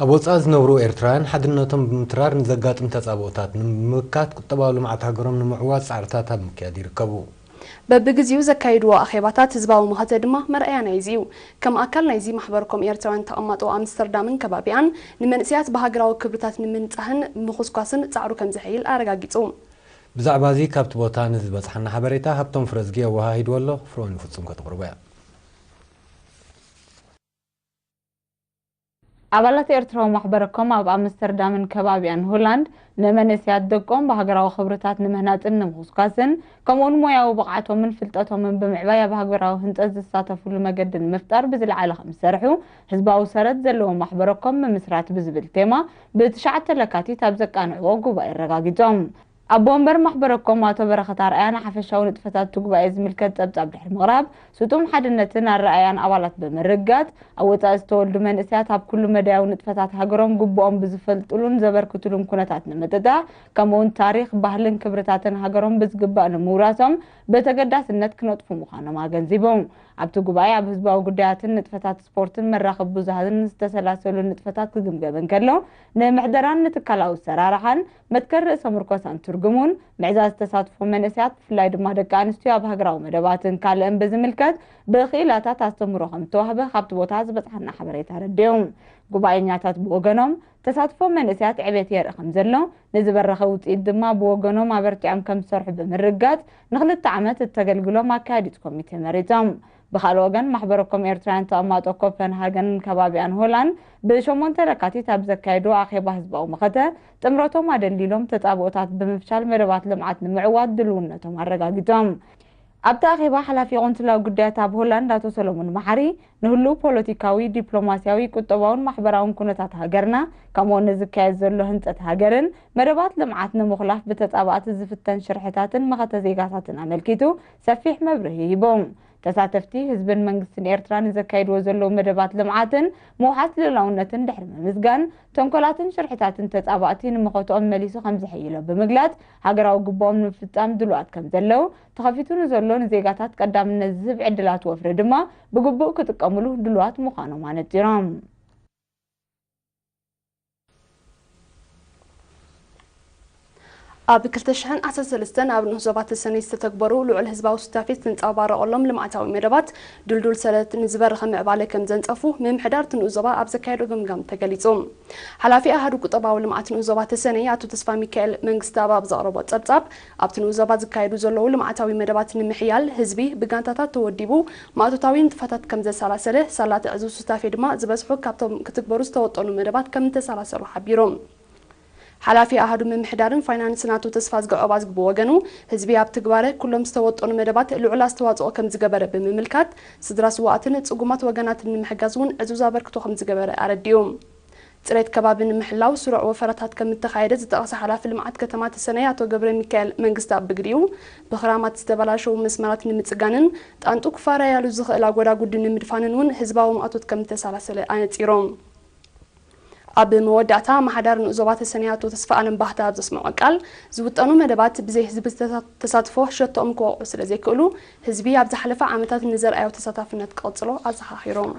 ኣብ ወጻኢ ዝነብሩ ኤርትራውያን ሓድነቶም ብምትራር ንዘጋጥም ተጻብኦታት ንምምካት ቁጠባዊ ልምዓት ሃገሮም ንምዕዋት ጻዕርታት ኣብ ምክያድ ይርከቡ። በብግዜኡ ዘካይድዎ ኣኼባታት ህዝባዊ መኸተ ድማ መርኣያ ናይዚ እዩ። ከም ኣካል ናይዚ ማሕበርኮም ኤርትራውያን ተቐማጦ ኣምስተርዳምን ከባቢኣን ንመንእሰያት ብሃገራዊ ክብርታት ንምንጻህን ምኹስኳስን ጻዕሩ ከም ዘሐይል ኣረጋጊጹ። ብዛዕባ እዚ ካብቲ ቦታ ንዝበጽሓና ሓበሬታ ሃብቶም ፍረዝጊ ኣወሃሂድዎ ኣሎ። ፍሮን ፍጹም ከተቕርቦ እያ። ኣባላት ኤርትራዊ ማሕበረኮም ኣብ ኣምስተርዳምን ከባቢኣን ሆላንድ ንመንእሰያት ደቆም ብሃገራዊ ክብርታት ንምህናጽን ንምኹስኳስን ከምኡውን ሞያዊ ብቕዓቶምን ፍልጠቶምን ብምዕባይ ኣብ ሃገራዊ ህንጸት ዝሳተፉሉ መገዲ ንምፍጣር ብዝለዓለ ከም ዝሰርሑ ህዝባዊ ሰረት ዘለዎ ማሕበረኮም ምምስራት ብዝብል ቴማ ብትሽዓተ ለካቲት ኣብ ዘቃንዕዎ ጉባኤ ኣረጋጊጾም። ኣቦ ወንበር ማሕበረኮም ኣቶ በረኸት ኣርኣያ ንሓፈሻዊ ንጥፈታት እቲ ጉባኤ ዝምልከት ጸብጻብ ድሕሪ ምቕራብ፣ ስጡም ሓድነትን ኣረኣያን ኣባላት ብምርግጋጽ፣ ኣብ ወጻኢ ዝተወልዱ መንእሰያት ኣብ ኩሉ መዳያዊ ንጥፈታት ሃገሮም ግቡኦም ብዝፈልጥሉን ዘበርክትሉን ኩነታት ንምጥጣዕ፣ ከምኡውን ታሪኽ፣ ባህልን ክብርታትን ሃገሮም ብዝግባእ ንምውራሶም ብተገዳስነት ክነጥፉ ምዃኖም ኣገንዚቦም። ኣብቲ ጉባኤ ኣብ ህዝባዊ ጉዳያትን ንጥፈታት ስፖርትን መራኸቢ ብዙሃንን ዝተሰላሰሉ ንጥፈታት ክግምገም እንከሎ፣ ንምሕደራን ንትካላዊ ኣሰራርሓን መትከል ርእሰ ምርኮሳን ትርጉሙን ምዕዛዝ ተሳትፎ መንእሰያት ብፍላይ ድማ ደቂ ኣንስትዮ ኣብ ሃገራዊ መደባትን ካልእን ብዝምልከት ብክኢላታት ኣስተምህሮ ከም ዝተዋህበ ካብቲ ቦታ ዝበጽሓና ሓበሬታ ኣረዲኡ። ጉባኤኛታት ብወገኖም ተሳትፎ መንእሰያት ዕቤት የርኢ ከም ዘሎ፣ ንዝበረኸ ውጽኢት ድማ ብወገኖም ኣበርቲዖም ከም ዝሰርሑ ብምርግጋጽ ንክልተ ዓመት እተገልግሎም ኣካያዲት ኮሚቴ መሪጾም። ብኻልእ ወገን ማሕበረኮም ኤርትራውያን ተቐማጦ ኮፐንሃገንን ከባቢኣን ሆላንድ ብሸሞንተ ለካቲት ኣብ ዘካየድዎ ኣኼባ ህዝባዊ መኸተ ጥምረቶም ኣደልዲሎም ተጻብኦታት ብምፍሻል መደባት ልምዓት ንምዕዋት ድልውነቶም ኣረጋጊጾም። ኣብቲ ኣኼባ ሓላፊ ቆንስላዊ ጉዳያት ኣብ ሆላንድ ኣቶ ሰሎሞን መሓሪ ንህሉው ፖለቲካዊ፣ ዲፕሎማስያዊ፣ ቁጠባውን ማሕበራውን ኩነታት ሃገርና ከምኡ ንዝካየድ ዘሎ ህንጸት ሃገርን መደባት ልምዓት ንምኹላፍ ብተጻባእቲ ዝፍተን ሽርሕታትን መኸተ ዜጋታትን ኣመልኪቱ ሰፊሕ መብርሂ ሂቦም። ተሳተፍቲ ህዝብን መንግስትን ኤርትራ ንዘካይድዎ ዘለዉ መደባት ልምዓትን ምውሓስ ልኡላውነትን ድሕሪ ምምስጋን፣ ተንኮላትን ሽርሕታትን ተጻባእቲ ንመኸትኦም መሊሱ ከም ዝሕይሎ ብምግላጽ፣ ሃገራዊ ግቡኦም ንምፍጻም ድሉዋት ከም ዘለዉ፣ ተኸፊቱ ንዘሎ ንዜጋታት ቀዳምነት ዝህብ ዕድላት ወፍሪ ድማ ብግቡእ ክጥቀምሉ ድሉዋት ምዃኖም ኣነጺሮም። ኣብ ክልተ ሽሕን ዓሰርተ ሰለስተን ኣብ ንኡስ ዞባ ተሰነይ ዝተተግበሩ ልዑል ህዝባዊ ሱታፌ ዝተንጸባረቐሎም ልምዓታዊ መደባት ድልዱል ሰረት ንዝበረኸ ምዕባለ ከም ዘንጸፉ ምምሕዳር እቲ ንኡስ ዞባ ኣብ ዘካየዶ ገምጋም ተገሊጹ። ሓላፊ ኣሃዱ ቁጠባዊ ልምዓት ንኡስ ዞባ ተሰነይ ኣቶ ተስፋ ሚካኤል መንግስተኣብ ኣብ ዘቕረቦ ጸብጻብ፣ ኣብቲ ንኡስ ዞባ ዝካየዱ ዘለዉ ልምዓታዊ መደባት ንምሕያል ህዝቢ ብጋንታታት ተወዲቡ ማእቶታዊ ንጥፈታት ከም ዘሰላሰለ፣ ሳላ እቲ ዕዙዝ ሱታፌ ድማ ዝበዝሑ ካብቶም ክትግበሩ ዝተወጠኑ መደባት ከም እተሰላሰሉ ሓቢሩ። ሓላፊ ኣሃዱ ምምሕዳርን ፋይናንስን ኣቶ ተስፋዝጊ ዖባዝጊ ብወገኑ፣ ህዝቢ ኣብ ትግባረ ኩሎም ዝተወጠኑ መደባት ልዑል ኣስተዋጽኦ ከም ዝገበረ ብምምልካት፣ ስድራ ስውኣትን ጽጉማት ወገናትን ንምሕጋዝ እውን ዕዙዝ ኣበርክቶ ከም ዝገበረ ኣረዲኡ። ጽሬት ከባቢ ንምሕላው ስሩዕ ወፈራታት ከም እተኻየደ ዝጠቐሰ ሓላፊ ልምዓት ከተማ ተሰነይ ኣቶ ገብረ ሚካኤል መንግስተኣብ ብግዲኡ፣ ብኽራማት ዝተበላሸዉ መስመራት ንምጽጋንን ጣንጡ ክፋረያሉ ዝኽእል ኣጎዳጉዲ ንምድፋንን እውን ህዝባዊ ማእቶት ከም እተሰላሰለ ኣነጺሮም። ኣብ መወዳእታ ኣመሓዳሪ ንኡስ ዞባ ተሰነይ ኣቶ ተስፋኣለም ባህታ ኣብ ዘስምዖ ቃል፣ ዝውጠኑ መደባት ብዘይ ህዝቢ ተሳ-፣ ተሳትፎ ሸቶኦም ክወቕዑ ስለ ዘይክእሉ፣ ህዝቢ ኣብ ዝሓለፈ ዓመታት ንዘርኣዮ ተሳታፍነት ክቕጽሎ ኣዘኻኺሮም።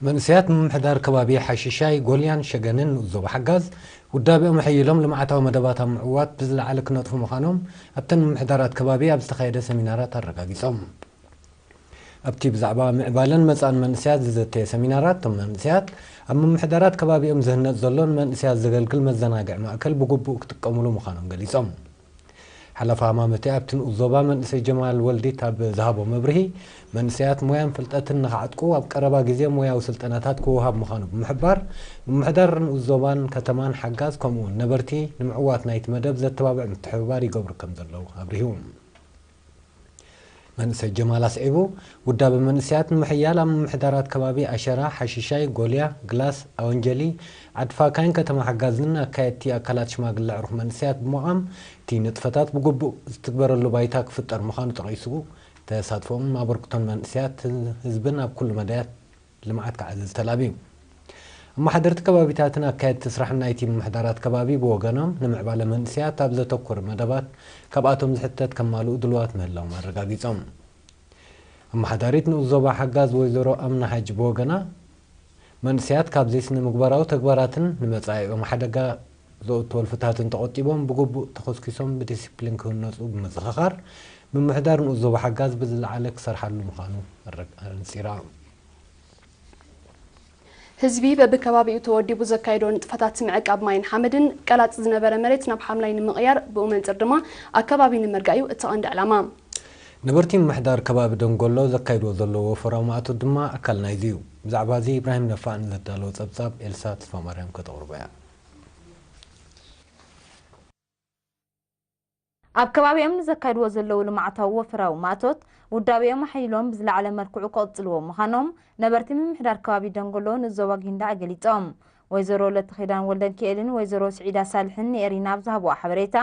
መንእሰያት ምምሕዳር ከባቢ ሓሽሻይ፣ ጎልያን ሸገንን ንኡስ ዞባ ሓጋዝ ውዳቤኦም ኣሐይሎም ልምዓታዊ መደባት ኣብ ምዕዋት ብዝለዓለ ክነጥፉ ምዃኖም ኣብተን ምምሕዳራት ከባቢ ኣብ ዝተኻየደ ሰሚናራት ኣረጋጊጾም። ኣብቲ ብዛዕባ ምዕባለን መጻእን መንእሰያት ዝዘተየ ሰሚናራት፣ እቶም መንእሰያት ኣብ ምምሕዳራት ከባቢኦም ዝህነጽ ዘሎ ንመንእሰያት ዘገልግል መዘናግዒ ማእከል ብግቡእ ክጥቀሙሉ ምዃኖም ገሊጾም። ሓላፊ ሃማመተ ኣብቲ ንኡስ ዞባ መንእሰይ ጀማል ወልዲት ኣብ ዝሃቦ መብርሂ፣ መንእሰያት ሞያን ፍልጠትን ንኽዓጥቁ ኣብ ቀረባ ግዜ ሞያዊ ስልጠናታት ክወሃብ ምዃኑ ብምሕባር፣ ምምሕዳር ንኡስ ዞባን ከተማን ሓጋዝ ከምኡውን ነበርቲ ንምዕዋት ናይቲ መደብ ዘተባብዕ ምትሕብባር ይገብሩ ከም ዘለዉ ኣብሪሁ። መንእሰይ ጀማል ኣስዒቡ፣ ውዳበ መንእሰያት ንምሕያል ኣብ ምምሕዳራት ከባቢ ኣሸራ፣ ሓሽሻይ፣ ጎልያ፣ ግላስ፣ ኣወንጀሊ፣ ዓዲ ፋካይን ከተማ ሓጋዝን ኣካየድቲ ኣካላት ሽማግለ ዕሩኽ መንእሰያት ብምዃም፣ እቲ ንጥፈታት ብግቡእ ዝትግበረሉ ባይታ ክፍጠር ምዃኑ ጠቒሱ፣ ተሳትፎን ኣበርክቶን መንእሰያት ህዝብን ኣብ ኩሉ መዳያት ልምዓት ክዓዝዝ ተላብዩ። ኣመሓደርቲ ከባቢታትን ኣካየድቲ ስራሕን ናይቲ ምምሕዳራት ከባቢ ብወገኖም፣ ንምዕባለ መንእሰያት ኣብ ዘተኮረ መደባት ካብኣቶም ዝሕተት ከማልኡ ድልዋት ምህላዎም ኣረጋጊጾም። ኣመሓዳሪት ንኡስ ዞባ ሓጋዝ ወይዘሮ ኣምና ሓጂ ብወገና፣ መንእሰያት ካብ ዘይስነ ምግባራዊ ተግባራትን ንመጻኢኦም ሓደጋ ዘእቱ ወልፍታትን ተቖጢቦም ብግቡእ ተኾስኪሶም ብዲሲፕሊን ክህነጹ ብምዝኽኻር፣ ምምሕዳር ንኡስ ዞባ ሓጋዝ ብዝለዓለ ክሰርሓሉ ምዃኑ ኣረግ-፣ ኣንጺራ። ህዝቢ በብከባቢኡ ተወዲቡ ዘካየዶ ንጥፈታት ምዕቃብ ማይን ሓመድን፣ ቀላጽ ዝነበረ መሬት ናብ ሓምላይ ንምቕያር፣ ብኡ መንጽር ድማ ኣከባቢ ንምርጋእ እዩ እቲ ቀንዲ ዕላማ። ነበርቲ ምምሕዳር ከባቢ ደንጎሎ ዘካይድዎ ዘለዉ ወፈራዊ ማእቶት ድማ ኣካል ናይዚ እዩ። ብዛዕባ እዚ ኢብራሂም ነፋእ ንዘዳለዎ ጸብጻብ ኤልሳ ተስፋማርያም ከተቕርቦ እያ። ኣብ ከባቢኦም ንዘካይድዎ ዘለዉ ልምዓታዊ ወፈራዊ ማእቶት፣ ውዳቤኦም ኣሕይሎም ብዝለዓለ መልክዑ ክቕጽልዎ ምዃኖም ነበርቲ ምምሕዳር ከባቢ ደንጎሎ ንዞባ ጊንዳዕ ገሊጾም። ወይዘሮ ለተኺዳን ወልደንኪኤልን ወይዘሮ ስዒዳ ሳልሕን ንኤሪና ኣብ ዝሃብዋ ሓበሬታ፣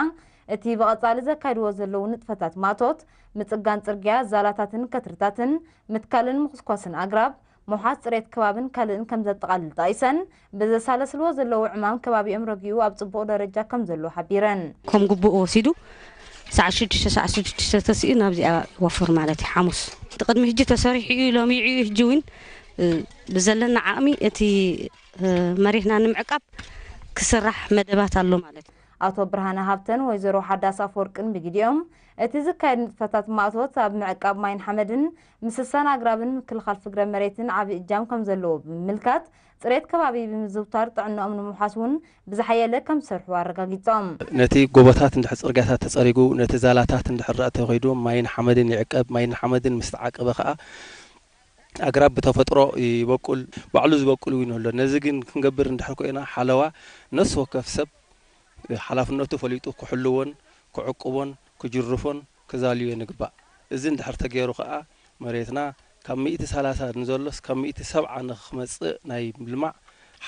እቲ ብቐጻሊ ዘካይድዎ ዘለዉ ንጥፈታት ማእቶት፣ ምጽጋን ጽርግያ፣ ዛላታትን ከትርታትን፣ ምትካልን ምኹስኳስን ኣግራብ፣ ምውሓስ ጽሬት ከባብን ካልእን ከም ዘጠቓልል ጠቒሰን፣ ብዘሳለስልዎ ዘለዉ ዕማም ከባቢኦም ረጊኡ ኣብ ጽቡቕ ደረጃ ከም ዘሎ ሓቢረን። ከም ግቡእ ወሲዱ ሰዓት ሽዱሽተ፣ ሰዓት ሽዱሽተ ተሲኡ ናብዚኣ ይወፍር ማለት እዩ። ሓሙስ እቲ ቅድሚ ሕጂ ተሰሪሑ እዩ፣ ሎሚ እዩ፣ ሕጂ እውን፣ እ፣ ብዘለና ዓቕሚ እቲ፣ እ፣ መሬትና ንምዕቃብ ክስራሕ መደባት ኣሎ ማለት እዩ። ኣቶ ብርሃነ ሃብተን ወይዘሮ ሓዳስ ኣፈወርቅን ብግዲኦም፣ እቲ ዝካየድ ንጥፈታት ማእቶት ኣብ ምዕቃብ ማይን ሓመድን ምስሳን ኣግራብን ምክልኻል ፍግረ መሬትን ዓቢ እጃም ከም ዘለዎ ብምምልካት፣ ጽሬት ከባቢ ብምዝውታር ጥዕናኦም ንምውሓስ እውን ብዝሓየለ ከም ዝሰርሑ ኣረጋጊጾም። ነቲ ጎቦታት እንድሕር ጽርግያታት ተጸሪጉ፣ ነቲ ዛላታት እንድሕር ደኣ ተኸይዱ፣ ማይን ሓመድን ይዕቀብ። ማይን ሓመድን ምስ ተዓቀበ ከኣ ኣግራብ ብተፈጥሮ ይበቁል፣ ባዕሉ ዝበቁል እውን ኣሎ። ነዚ ግን ክንገብር እንድሕር ኮይና፣ ሓለዋ ነፍሲ ወከፍ ሰብ ሓላፍነቱ ፈሊጡ ክሕልዎን ክዕቅቦን ክጅርፎን ክዛልዮ ንግባእ። እዚ እንድሕር ተገይሩ ከኣ መሬትና ካብ ሚእቲ ሰላሳ ንዘሎስ ካብ ሚእቲ ሰብዓ ንኽመጽእ ናይ ምልማዕ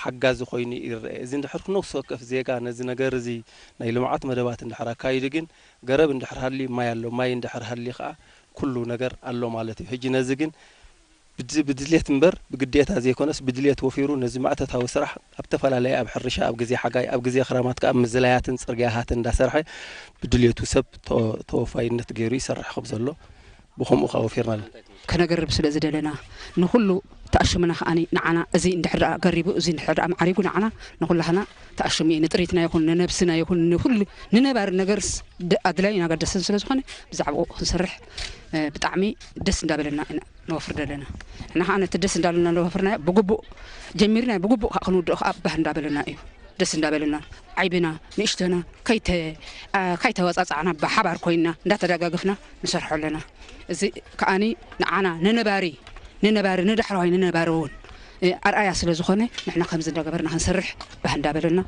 ሓጋዚ ኮይኑ ይረአ። እዚ እንድሕር ነፍሲ ወከፍ ዜጋ ነዚ ነገር እዚ ናይ ልምዓት መደባት እንድሕር ኣካይዱ ግን ገረብ እንድሕር ሃልዩ ማይ ኣሎ፣ ማይ እንድሕር ሃልዩ ከኣ ኩሉ ነገር ኣሎ ማለት እዩ። ሕጂ ነዚ ግን ብድ-፣ ብድሌት እምበር ብግዴታ ዘይኮነስ ብድሌት ወፊሩ ነዚ ማዕተታዊ ስራሕ ኣብ ተፈላለየ ኣብ ሕርሻ፣ ኣብ ግዜ ሓጋይ፣ ኣብ ግዜ ክራማት ከኣ ምዝላያትን ጽርግያታትን እንዳሰርሐ ብድሌቱ ሰብ ተ-፣ ተወፋይነት ገይሩ ይሰርሕ ከም ዘሎ ብኸምኡ ከኣ ወፊርና ኣለና። ከነገርብ ስለ ዝደለና ንኹሉ ተኣሽምና ከኣኒ ንዓና እዚ እንድሕር ደኣ ገሪቡ፣ እዚ እንድሕር ደኣ ማዕሪጉ ንዓና ንኹላህና ተኣሽሙ እዩ። ንጥሪትና ይኹን ንነብስና ይኹን ንኹሉ ንነባሪ ነገርስ ደ-፣ ኣድላይን ኣገደስን ስለ ዝኾነ ብዛዕባኡ ክንሰርሕ፣ እ፣ ብጣዕሚ ደስ እንዳበለና ኢና ንወፍር ዘለና። ንሕና ከኣ ነቲ ደስ እንዳበለና ንወፍርናዮ ብግቡእ ጀሚርናዮ ብግቡእ ከኣ ክንውድኦ ከኣ ባህ እንዳበለና እዩ። ደስ እንዳበለና ዓይብና ንእሽተና ከይተ-፣ አ፣ ከይተወጻጻዕና ብሓባር ኮይንና እንዳተደጋገፍና ንሰርሖ ኣለና። እዚ ከኣኒ ንዓና ንነባሪ፣ ንነባሪ፣ ንዳሕረዋይ ንነባሪ እውን፣ እ፣ ኣርኣያ ስለ ዝኾነ ንሕና ከምዚ እንዳገበርና ክንሰርሕ ባህ እንዳበለና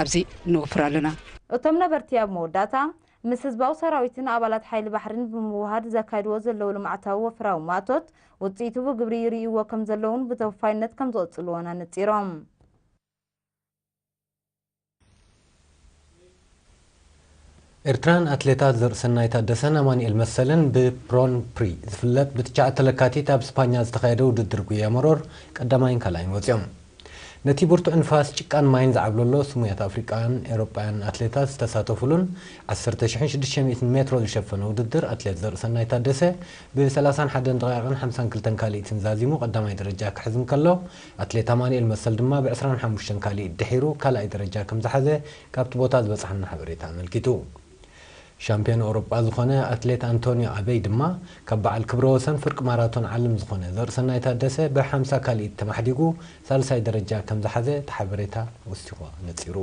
ኣብዚ ንወፍር ኣለና። እቶም ነበርቲ ኣብ መወዳእታ፣ ምስ ህዝባዊ ሰራዊትን ኣባላት ሓይሊ ባሕርን ብምውሃድ ዘካይድዎ ዘለዉ ልምዓታዊ ወፍራዊ ማእቶት ውጽኢቱ ብግብሪ ይርእይዎ ከም ዘለውን ብተወፋይነት ከም ዝቕጽልዎን ኣነጺሮም። ኤርትራን ኣትሌታት ዘርእሰናይ ታደሰን ኣማኑኤል መሰልን ብፕሮን ፕሪ ዝፍለጥ ብትሽዓተ ለካቲት ኣብ ስፓኛ ዝተኻየደ ውድድር ጉያ መሮር ቀዳማይን ካልኣይን ወጺኦም። ነቲ ብርቱዕ ንፋስ፣ ጭቃን ማይን ዝዓብለሎ፣ ስሙያት ኣፍሪቃውያን ኤውሮጳውያን ኣትሌታት ዝተሳተፉሉን ዓሰርተ ሽሕን ሽዱሽተ ሚእትን ሜትሮ ዝሸፈነ ውድድር፣ ኣትሌት ዘርእሰናይ ታደሰ ብ ሰላሳን ሓደን ደቂቕን ሓምሳን ክልተን ካልኢትን ዛዚሙ ቀዳማይ ደረጃ ክሕዝ እንከሎ፣ ኣትሌት ኣማኑኤል መሰል ድማ ብ ዕስራን ሓሙሽተን ካልኢት ድሒሩ ካልኣይ ደረጃ ከም ዝሓዘ ካብቲ ቦታ ዝበጽሓና ሓበሬታ ኣመልኪቱ። ሻምፒዮን ኣውሮጳ ዝኾነ ኣትሌት ኣንቶንዮ ኣበይ ድማ ካብ በዓል ክብረ ወሰን ፍርቂ ማራቶን ዓለም ዝኾነ ዘርእሰናይ ታደሰ ብሓምሳ ካልኢት ተማሕዲጉ ሳልሳይ ደረጃ ከም ዝሓዘ እቲ ሓበሬታ ወሲኹ ኣነጺሩ።